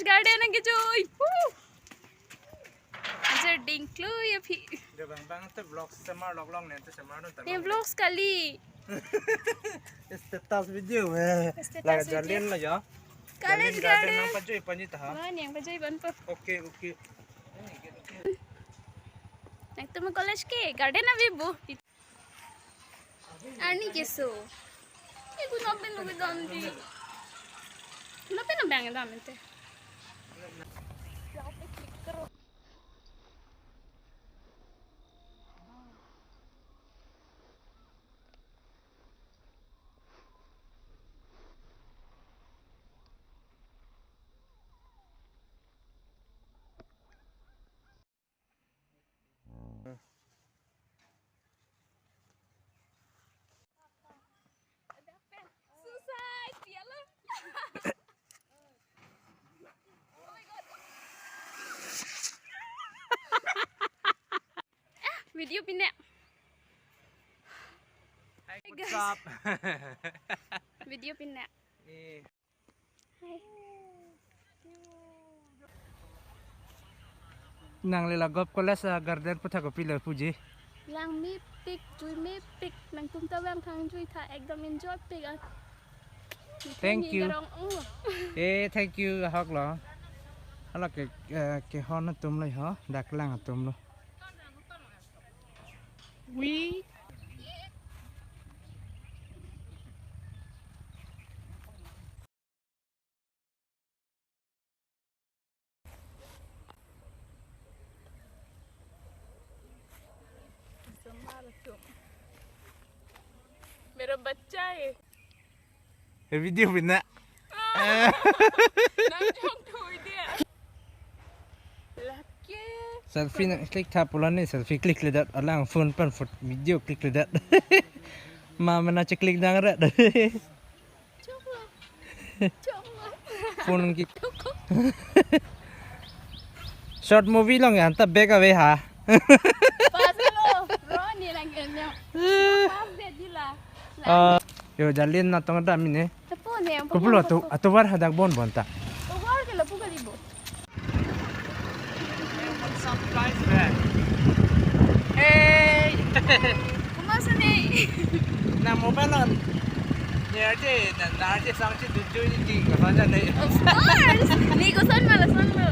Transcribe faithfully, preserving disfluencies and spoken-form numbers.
Garden nangkejoi. Woo! Ajar dingklo ya phi. Dia bang bang te vlog semar lok long ne te semar non. Ne vlogs kali. Status video eh. Status video. Jalan la ya. College Garden. Nangpajoi panji ta ha. Wah, nangpajoi ban po. Oke, oke. Nangtum college ke garden ave bo. Arni keso. Ibu nopen nopen dam di. Nopen nopen dam ente. Susah, dia lah. Ah, video pina. Hi, what's up? Video pina. Ni. Nangli la Govt College a garden puthak kopi le puji. Lang mepik, jui mepik, nangtum ta vang thang jui tha ekdom enjoy pik a. Thank you. Garong ong. Eh, thank you, ahok lo. Hala ke, eh, kehon atum lo ho, dak lang atum lo. Wi. मेरा बच्चा है। ये video pina. Selfie na click tha pulo ne, selfie click le dat, alang phone pen photo video click le dat. Ma mena che click dang rat. Phone ki. Short movie long ya, anta back away ha. Pas lo, Ronnie lang kanya. Pas de dila. Ah, yo, Jalin natong ada mine. Tepo ne, ang Kupulo punya tu, foto. Atovar hadak bon bon ta. Tovar ke lapu kali bo. Surprise, man. Hey! Kumasa ni? Na mobile on. Ni arte, na, na arte sang si dujui ni ting, kasa aja ni. Of course. Ni koson ma lason lo.